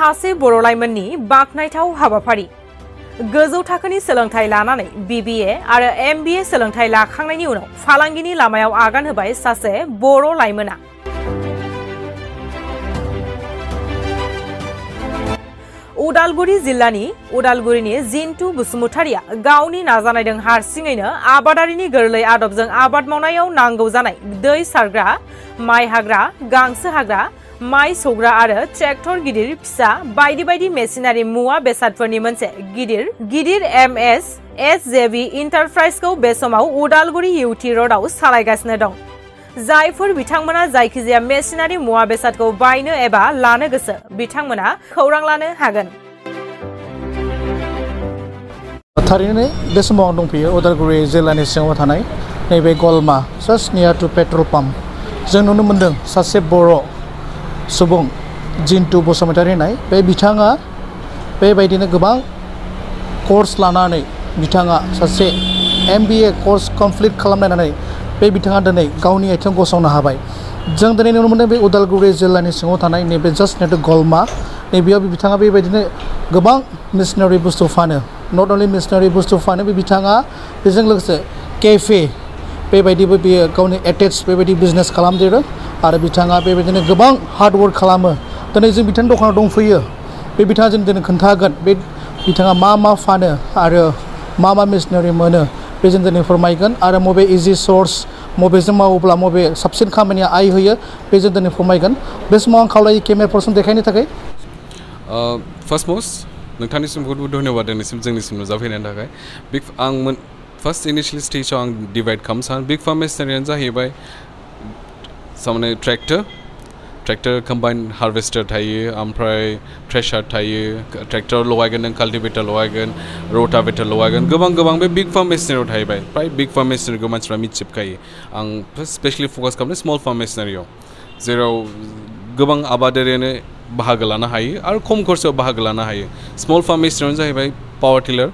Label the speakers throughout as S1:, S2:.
S1: सासे बर' लाइमोननि बाखनायथाव हाबाफारि गोजौ थाखोनि सोलोंथाइ लानानै BBA आरो MBA सोलोंथाइ लाखांनायनि उनाव फालांगिनि लामायाव आगान होबाय सासे बर' लाइमोना। उदालगुरि जिल्लानि उदालगुरिनि जिन्तु बसुमतारिया गावनि नाजानायजों हारसिङैनो आबादारिनि गोरलै आदबजों आबाद मावनायाव नांगौ जानाय दै सारग्रा, माइ हाग्रा, गांसो हाग्रा, माइ सौग्रा आरो ट्रेक्टर गिदिर फिसा बायदि बायदि मेसिनारि मुवा बेसादफोरनि मोनसे गिदिर MSSJV इन्टारप्राइजखौ बे समाव उदालगुरि UT र'डआव सालायगासिनो दं। जायफोर बिथांमोना जायखिजाया मेसिनारि मुवा बेसादखौ बायनो एबा लानो गोसो बिथांमोना खौरां लानो हागोन।
S2: थारैनो बे समाव दंफैयो उदालगुरि जिल्लानि सिङाव थानाय नैबे गलमा जास्ट नियार टु पेट्रल पाम्प जों नुनो मोनदों सासे बर' सुबुं जिन्तु बसुमतारि होननाय बे बिथाङा बेबायदिनो गोबां कर्स लानानै बिथाङा सासे MBA कर्स कमप्लिट खालामनानै बे बिथाङा दिनै गावनि आथिं गसंनो हाबाय। जों दिनै नुनो मोनदों बे उदालगुरि जिल्लानि सिङाव थानाय नैबे जास्ट नियार टु गलमा नैबेयाव बिथाङा बेबायदिनो गोबां मेसिनारि बुस्थु फानो। नट अनलि मेसिनारि बुस्थु फानो बे बिथाङा बेजों लोगोसे केफे बेबायदिबो बियो गावनि एटेच बेबायदि बिजनेस खालामदेरो आरो बिथाङा बेबायदिनो गोबां हार्ड वर्क खालामो। दिनै जों बिथांनि दखानाव दंफैयो बे बिथाङा जों दिनै खोन्थागोन बे बिथाङा मा फानो आरो मा मेसिनारि मोनो बे जों दिनै फोरमायगोन आरो मबे इजि सर्स मबेजों मावोब्ला मबे साबसिन खामानिया आय होयो बे जों दिनै फोरमायगोन। बे समाव आं खावलायो केमेरा पार्सन देखायनो थाखाय।
S3: फार्स्ट मस्ट नोंथांनिसिम बहुत बहुत धन्यबाद दिनैसिम जोंनिसिम नुजाफैनायनि थाखाय। आं फार्स्ट इनिशियेल स्टेजाव आं डिभाइड खालामनो सानो बिग फार्म मेसिनारियानो जाहैबाय सामाने ट्रेक्टर कम्बाइन हार्वेस्टर थायो ओमफ्राय थ्रेशार थायो ट्रेक्टर लगायगोन नों काल्टिवेटर लगायगोन रोटावेटर लगायगोन गोबां बे बिग फार्म मेसिनारियाव थाहैबाय। प्राय बिग फार्म मेसिनारिखौ मानसिफ्रा मिथिजोबखायो। आं स्पेशलि फकास खालामदों स्मल फार्म मेसिनारियाव जेराव गोबां आबादारियानो बाहागो लानो हायो आरो खम खरसायाव बाहागो लानो हायो। स्मल फार्म मेसिनारियानो जाहैबाय पावार टिलार।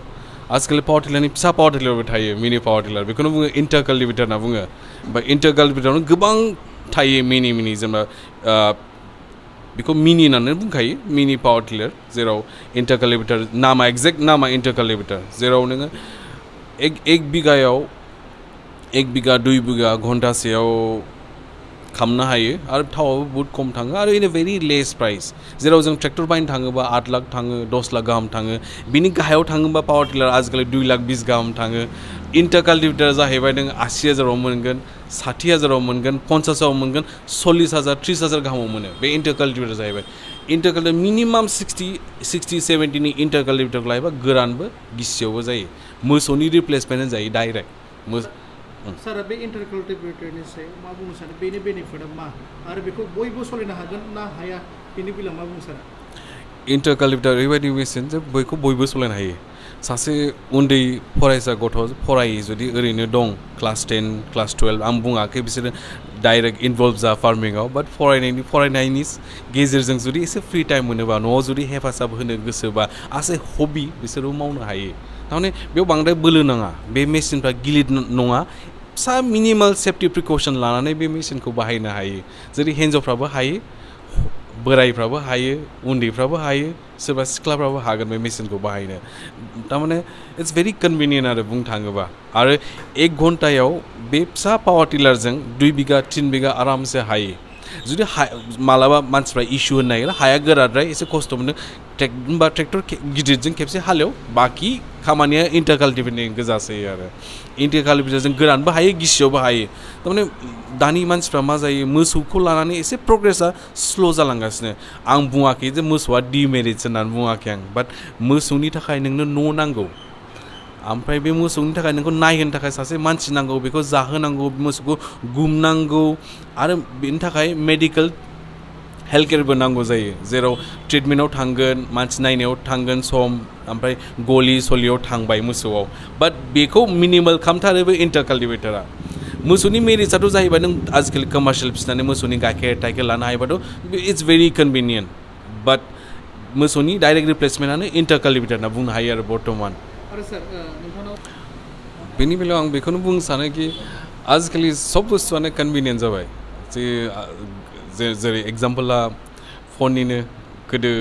S3: आजिखालि पावार टिलारनि फिसा पावार टिलारबो थायो मिनि पावार टिलार बेखौनो बुङो इन्टार काल्टिवेटर होनना बुङो। ओमफ्राय इन्टार काल्टिवेटरावनो गोबां थायो मिनि जेनेबा बेखौ मिनि होननानै बुंखायो मिनि पावार टिलार जेराव इन्टार काल्टिवेटर नामा एक्जेक्ट नामा इन्टार काल्टिवेटर जेराव नोङो एक बिघा 2 बिघा घन्टासेयाव खालामनो हायो आरो थावाबो बहुत खम थाङो आरो इन ए भेरि लेस प्राइस। जेराव जों ट्रेक्टर बायनो थाङोबा 8 लाख थाङो 10 लाख गाहाम थाङो बिनि गाहायाव थाङोबा पावार टिलार आजिखालि 2 लाख 20 गाहाम थाङो। इन्टार काल्टिवेटर जाहैबाय नों 80,000 मोनगोन 60,000 मोनगोन 50,000 मोनगोन 40,000 30,000 गाहामाव मोनो बे इन्टार काल्टिवेटर जाहैबाय। इन्टार काल्टिवेटर मिनिमाम 60-70नि इन्टार काल्टिवेटरखौ लायोबा गोरानबो गिसियावबो जायो मोसौनि रिप्लेसमेन्ट जायो डाइरेक्ट।
S2: सारा बे इन्टार काल्टिवेटरनि सायाव मा बुंनो सानो बेनि बेनिफिटआ मा आरो बेखौ बयबो सलायनो हागोन ना हाया बेनि बेलायाव मा बुंनो सानो?
S3: इन्टार काल्टिवेटर ओरैबायदि मेसिन जे बयबो सलायनो हायो। सासे उन्दै फरायसा गथ' फरायै जुदि ओरैनो दं क्लास 10 क्लास 12 आं बुङाखै बिसोरो डाइरेक्ट इनभल्भ जा फार्मिङाव बाट फरायनायनि गेजेरजों जुदि एसे फ्रि टाइम मोनोबा न'आव जुदि हेफाजाब होनो गोसोबा एस ए हबि बिसोरबो मावनो हायो। थारमाने बेयाव बांद्राय बोलो नाङा बे मेसिनफ्रा गिलिर नङा फिसा मिनिमाल सेफ्टि प्रिकसन लानानै बे मेसिनखौ बाहायनो हायो। जेरै हिन्जावफ्राबो हायो बोराइफ्राबो हायो उन्दैफ्राबो हायो सोरबा सिख्लाफ्राबो हागोन बे मेसिनखौ बाहायनो। थारमाने इट्स भेरि कन्भिनियेन्ट आरो बुंनो थाङोबा आरो 1 घन्टायाव बे फिसा पावार टिलारजों 2 बिघा 3 बिघा आरामसे हायो। जुदि मालाबा मानसिफ्रा इस्यु होनो नागिरो हाया गोराद्राय एसे खस्थ' मोनो होनबा ट्रेक्टर गिदिरजों खेबसे हालेव बाखि खामानिया इन्टार काल्टिवेटरनि गोजासै आरो इन्टार काल्टिवेटरजों गोरानबो हायो गिसियावबो हायो। थारमाने दानि मानसिफ्रा मा जायो मोसौखौ लानानै एसे प्रग्रेसा स्ल' जालांगासिनो। आं बुङाखै जे मोसौआ डिमेरिट्स होननानै बुङाखै आं बाट मोसौनि थाखाय नोंनो न' नांगौ ओमफ्राय बे मोसौनि थाखाय नोंखौ नायहोनो थाखाय सासे मानसि नांगौ बेखौ जाहोनांगौ मोसौखौ गुमनांगौ आरो बेनि थाखाय मेडिकेल हेल्थ केयारबो नांगौ जायो जेराव ट्रिटमेन्टआव थांगोन मानसि नायनायाव थांगोन सम ओमफ्राय गलि सलियाव थांबाय मोसौआव बाट बेखौ मिनिमाल खालामथारो बे इन्टार काल्टिवेटरा। मोसौनि मेरिट्सआथ' जाहैबाय नों आजिखालि कमार्शियेल फिसिनानै मोसौनि गाइखेर टाइखेर लानो हायोबाथ' इट्स भेरि कन्भिनियेन्ट बाट मोसौनि डाइरेक्ट रिप्लेसमेन्टआनो इन्टार काल्टिवेटर होनना बुंनो हायो आरो बर्थमान। बेनि बेलायाव आं बेखौनो बुंनो सानो कि आजिखालि सब बुस्थुआनो कन्भिनियेन्ट जाबाय जेरै एग्जाम्पला फननिनो गोदो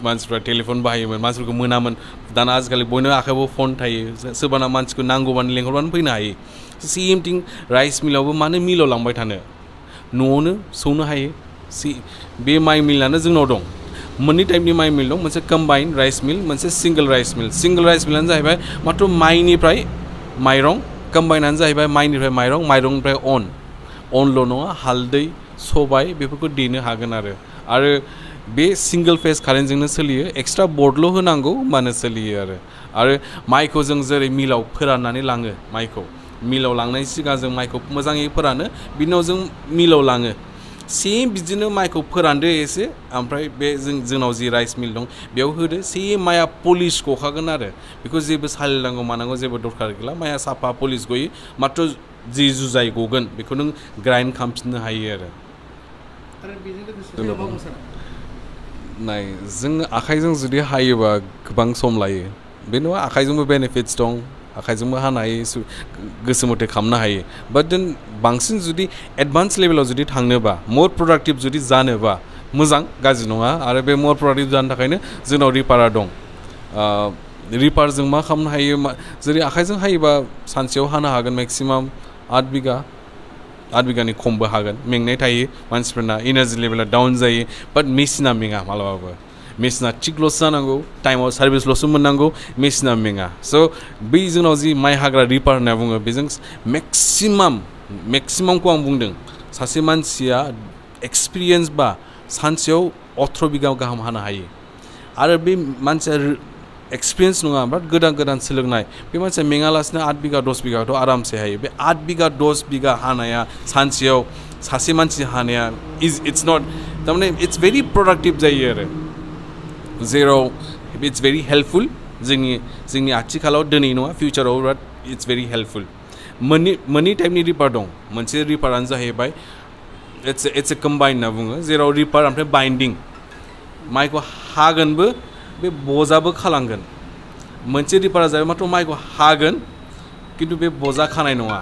S3: मानसिफ्रा टेलिफन बाहायोमोन मानसिफोरखौ मोनामोन दाना आजिखालि बयनो आखायावबो फन थायो सोरबाना मानसिखौ नांगौबानो लेंहरबानो फैनो हायो सेम थिं राइस मिलावबो मानो मिलाव लांबाय थानो न'आवनो सौनो हायो बे माइ मिलानो जोंनाव दं मोननै टाइपनि माइ मिल दं मोनसे कम्बाइन राइस मिल मोनसे सिंगल राइस मिलानो जाहैबाय मात्र माइनिफ्राय माइरं कम्बाइनानो जाहैबाय माइनिफ्राय माइरं माइरंनिफ्राय अनल' नङा हालदै सबाय बेफोरखौ देनो हागोन आरो बे सिंगल फेस कारेन्टजोंनो सोलियो एक्सट्रा बर्डल' होनांगौ होमबानो सोलियो आरो माइखौ जों जेरै मिलाव फोराननानै लाङो माइखौ मिलाव लांनायनि सिगां जों माइखौ मोजाङै फोरानो बिनि उनाव जों मिलाव लाङो सेम बिदिनो माइखौ फोरानदो एसे ओमफ्राय बे जोंनाव जि राइस मिल दं बेयाव होदो सेम माइआ पलिश गखागोन आरो बेखौ जेबो सालिनांगौ मानांगौ जेबो दरकार गैला माइआ साफा पलिश गयो मात्र जि जुजाय गगोन बेखौ नों ग्राइन्ड खालामफिननो हायो आरो नाय जों आखाइजों जुदि हायोबा गोबां सम लायो बे नङा आखाइजोंबो बेनिफिट्स दं आखाइजोंबो हानो हायो गोसो मथे खालामनो हायो बाट देन बांसिन जुदि एडभान्स लेभेलाव जुदि थांनोबा मोर प्रडाक्टिभ जुदि जानोबा मोजां गाज्रि नङा आरो बे मोर प्रडाक्टिभ जानो थाखायनो जोंनाव रिपारा दं रिपारजों मा खालामनो हायो जेरै आखाइजों हायोबा सानसेयाव हानो हागोन मेक्सिमाम 8 बिगानि खमबो हागोन मेंनाय थायो मानसिफोरना एनार्जि लेभेला डाउन जायो बाट मेसिना मेङा मालाबाबो मेसिना थिगल'सो जानांगौ टाइमाव सार्भिसल'सो मोननांगौ मेसिना मेङा स' बै जोंनाव जि माइ हाग्रा रिपार होनना बुङो बेजों मेक्सिमामखौ आं बुंदों सासे मानसिया एक्सपिरियेन्स बा सानसेयाव 18 बिगा गाहाम हानो हायो आरो बे मानसिया एक्सपिरियेन्स नङा बाट गोदान सोलोंनाय बे मानसिया मेङालासिनो 8 बिगा 10 बिगाथ' आरामसे हायो बे 8 बिगा 10 बिगा हानाया सानसेयाव सासे मानसि हानाया इट्स नट थारमाने इट्स भेरि प्रडाक्टिभ जायो आरो जेराव इट्स भेरि हेल्पफुल जोंनि आथिखालाव दिनै नङा फिउचाराव बिराद इट्स भेरि हेल्पफुल मोननै टाइपनि रिपार दं मोनसे रिपारानो जाहैबाय इट्स ए कम्बाइन होनना बुङो जेराव रिपार ओमफ्राय बाइन्डिं माइखौ हागोनबो बे बजाबो खालांगोन मोनसे रिपारा जाबाय मात्र माइखौ हागोन खिन्थु बे बजा खानाय नङा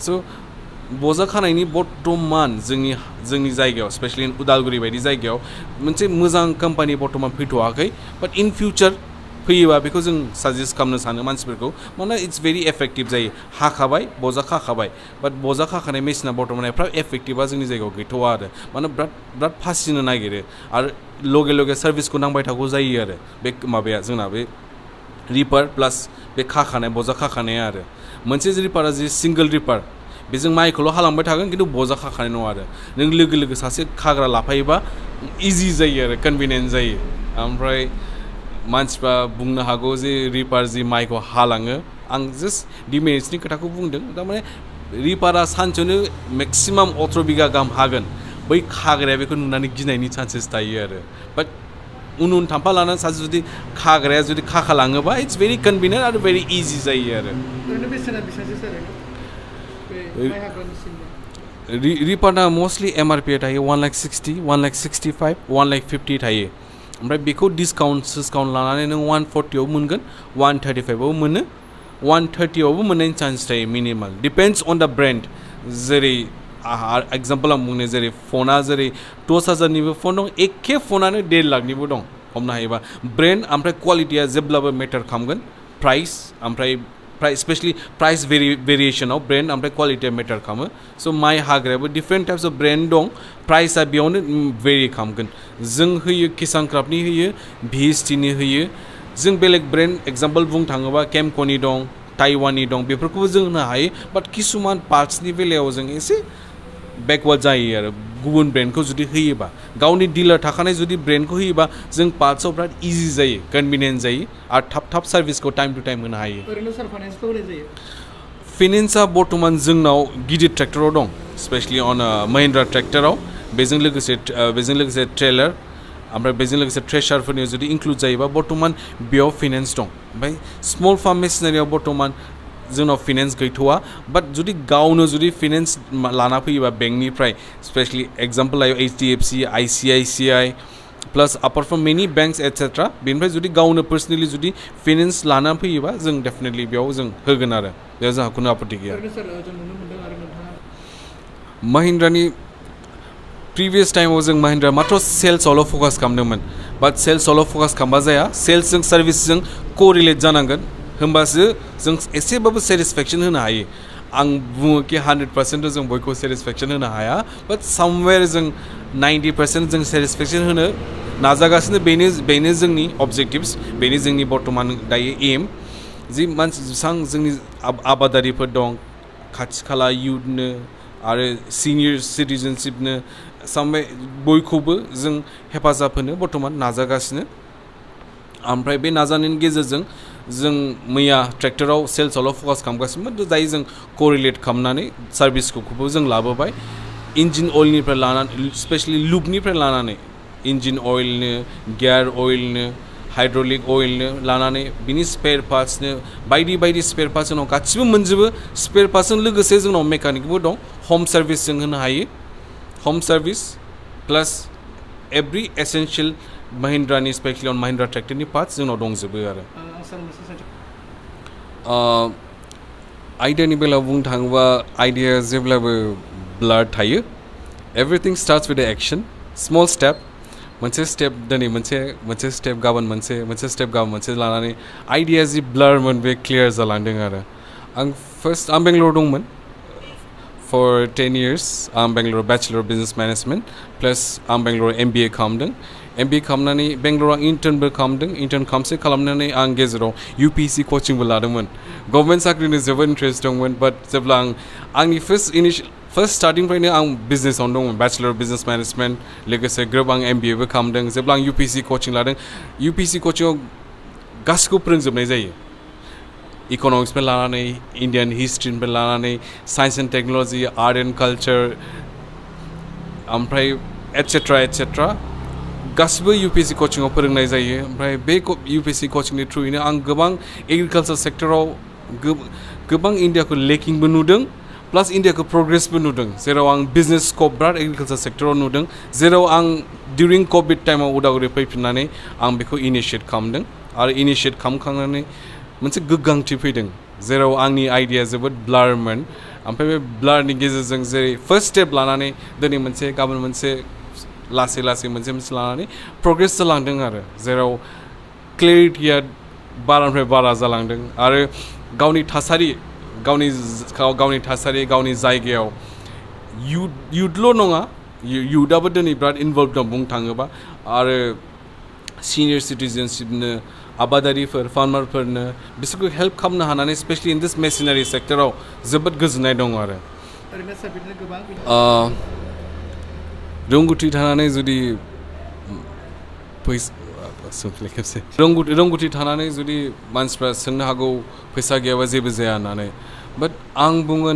S3: स' बजा खानायनि बर्तमान जोंनि जायगायाव स्पेशलि उदालगुरि बायदि जायगायाव मोनसे मोजां कम्पानि बर्तमान फैथ'वाखै बाट इन फिउचार फैयोबा बेखौ जों साजेस्ट खालामनो सानो मानसिफोरखौ मानोना इट्स भेरि एफेक्टिभ जायो हाखाबाय बजा खाखाबाय बाट बजा खाखानाय मेसिना बर्तमान एफा एफेक्टिभा जोंनि जायगायाव गैथ'वा आरो मानो बिराद फासिनो नागिरो आरो लगे सार्भिसखौ नांबाय थागौ जायो आरो बे माबाया जोंना बे रिपार प्लास बे खाखानाय बजा खाखानाया आरो मोनसे रिपारा जि सिंगल रिपार बेजों माइखौल' हालांबाय थागोन खिन्थु बजा खाखानाय नङा आरो नों लोगो सासे खाग्रा लाफायोबा इजि जायो आरो कन्भिनियेन्ट जायो ओमफ्राय मानसिफ्रा बुंनो हागौ जे रिपार जि माइखौ हालाङो आं जास्ट डिमेरिट्सनि खोथाखौ बुंदों थारमाने रिपारा सानसेयावनो मेक्सिमाम 18 बिगा गाहाम हागोन बै खाग्राया बेखौ नुनानै गिनायनि चान्सेस थायो आरो बाट उन थांफा लानानै सासे जुदि खाग्राया जुदि खालाङोबा इट्स भेरि कन्भिनियेन्ट आरो भेरि इजि जायो आरो रिपारना मस्टलि एमआरपि थायो 1,60,000 1,65,000 1,50,000 थायो ओमफ्राय बेखौ डिसकाउन्ट लानानै नों 140 मोनगोन 135 मोनो 130 मोननायनि चान्स थायो minimal depends on the brand जेरै एग्जाम्पल आं बुंनो जेरै फना जेरै 10,000निबो फन दं एखे फनानो 1.5 लाखनिबो दं हमनो हायोबा ब्रेन्ड ओमफ्राय क्वालिटिया जेब्लाबो मेटार खालामगोन प्राइस ओमफ्राय स्पेशलि प्राइस भेरिएसनाव ब्रेन्ड ओमफ्राय क्वालिटिया मेटार खालामो स' माइ हाग्रायाबो डिफरेन्ट टाइप्स अफ ब्रेन्ड दं प्राइसआ बेयावनो भेरि खालामगोन जों होयो किसान क्राफ्टनि होयो भिएसटिनि होयो जों बेलेग ब्रेन्ड एग्जाम्पल बुंनो थाङोबा केमक'नि दं ताइवाननि दं बेफोरखौबो जों होनो हायो बाट किसुमान पार्ट्सनि बेलायाव जों एसे बेकवार्ड जायो आरो गुबुन ब्रेन्डखौ जुदि होयोबा गावनि डिलार थाखानाय जुदि ब्रेन्डखौ होयोबा जों पार्ट्सआव बिराद इजि जायो कन्भिनियेन्ट जायो आरो थाब सार्भिसखौ टाइम टु टाइम होनो हायो फाइनेन्सआ बर्तमान जोंनाव गिदिर ट्रेक्टराव दं स्पेशलि अन महिन्द्रा ट्रेक्टराव बेजों लोगोसे ट्रेलार ओमफ्राय बेजों लोगोसे थ्रेशारफोरनियाव जुदि इनक्लुड जायोबा बर्तमान बेयाव फाइनेन्स दं ओमफ्राय स्मल फार्म मेसिनारियाव बर्तमान जोंनाव फाइनेन्स गैथ'वा बाट जुदि गावनो जुदि फाइनेन्स लाना फैयोबा बेंकनिफ्राय स्पेशलि एग्जाम्पल लायो HDFC ICICI प्लास आपार्ट फ्रम मेनि बेंक्स एटसेट्रा बेनिफ्राय जुदि गावनो पार्सनेलि जुदि फाइनेन्स लाना फैयोबा जों डेफिनेटलि बेयाव जों होगोन आरो बेयाव जोंहा खुनु आपत्ति गैया महिन्द्रानि previous time was Mahindra matro sales all focus खालामदोंमोन but sales all focus खालामबा जाया sales जों service जों correlate जानांगोन होमबासो जों एसेबाबो satisfaction होनो हायो आं बुङो कि 100% जों बयखौ satisfaction होनो हाया but somewhere जों 90% जों satisfaction होनो नाजागासिनो बेनो जोंनि objectives बेनो जोंनि बर्तमान दायो aim जि मानसि जोंनि आबादारिफोर दं खाथि खाला youthनो आरो senior citizenshipनो सामबे बयखौबो जों हेफाजाब होनो बर्तमान नाजागासिनो ओमफ्राय बे नाजानायनि गेजेरजों जों मैया ट्रेक्टराव सेल्सआव फकास खालामगासिनो दायो जों कोरिलेट खालामनानै सार्भिसखौबो जों लाबोबाय इन्जिन अइलनिफ्राय लानानै स्पेशली लुबनिफ्राय लानानै इन्जिन अइलनो गियार अइलनो हाइड्रलिक अइलनो लानानै बिनि स्पेयार पार्ट्सनो बायदि बायदि स्पेयार पार्ट्स जोंनाव गासिबो मोनजोबो स्पेयार पार्ट्सजों लोगोसे जोंनाव मेकानिकबो दं होम सार्भिस जों होनो हायो होम सार्भिस प्लास एभ्रि एसेन्शियेल महिन्द्रानि स्पेशली अन महिन्द्रा ट्रेक्टरनि पार्ट्स जोंनाव दंजोबो आरो आइडियानि बेलायाव बुंनो थाङोबा आइडिया जेब्लाबो ब्लार थायो everything starts with action small step मोनसे स्टेप दिनै मोनसे स्टेप गाबोन मोनसे स्टेप गाबोन मोनसे लानानै आइडिया जि ब्लारमोन बे क्लियार जालांदों आरो आं बेंगलर दंमोन for 10 years आं Bangalore Bachelor of Business Management plus आं बेंगलर MBA खालामदों MBA खालामनानै बेंगलराव इन्टार्नबो खालामदों इन्टार्न खालामनानै आं गेजेराव UPSC कोचिंबो लादोंमोन गभर्नमेन्ट साख्रिनि जोबोद इन्ट्रेस्ट दंमोन बाट जेब्ला आंनि फार्स्ट स्टार्टिंनिफ्रायनो आं बिजनेसावनो दंमोन Bachelor of Business Management लोगोसे ग्रोब आं MBAबो खालामदों जेब्ला आं UPSC कोचिं लादों UPSC कोचिंआव गासिखौबो फोरोंजोबनाय जायो इकोनॉमिक्सनिफ्राय लानानै इन्डियान हिस्ट्रिनिफ्राय लानानै science and technology art and culture ओमफ्राय एटसेट्रा गासिबो UPSC कोचिंआव फोरोंनाय जायो ओमफ्राय बे UPSC कोचिंनि थ्रुयैनो आं गोबां एग्रिकालचार सेक्टराव गोबां इन्डियाखौ लेकिंबो नुदों प्लास इन्डियाखौ प्रोग्रेसबो नुदों जेराव आं बिजनेस स्कप बिराद एग्रिकालचार सेक्टराव नुदों जेराव आं डिउरिं कभिड टाइमाव उदालगुरि फैफिननानै आं बेखौ इनिशियेट खालामदों आरो इनिशियेट खालामखांनानै मोनसे गोग्गांथि फैदों जेराव आंनि आइडिया जोबोद ब्लारमोन ओमफ्राय बे ब्लारनि गेजेरजों जेरै फार्स्ट स्टेप लानानै दिनै मोनसे गाबोन मोनसे लासै मोनसे लानानै प्रोग्रेस जालांदों आरो जेराव क्लेरिटिया बारानिफ्राय बारा जालांदों आरो गावनि थासारि गावनि जायगायाव युथल' नङा युथआबो दिनै बिराद इनभल्भ दं बुंनो थाङोबा आरो सिनियर सिटिजेनशिपनो आबादारिफोर फार्मारफोरनो बिसोरखौ हेल्प खालामनो हानानै स्पेशली इन दिस मेसिनारि सेक्टराव जोबोद गोजोननाय दं आरो रोंगौथि थानानै जुदि रोंगौथि थानानै जुदि मानसिफ्रा सोंनो हागौ फैसा गैयाबा जेबो जाया होननानै बाट आं बुङो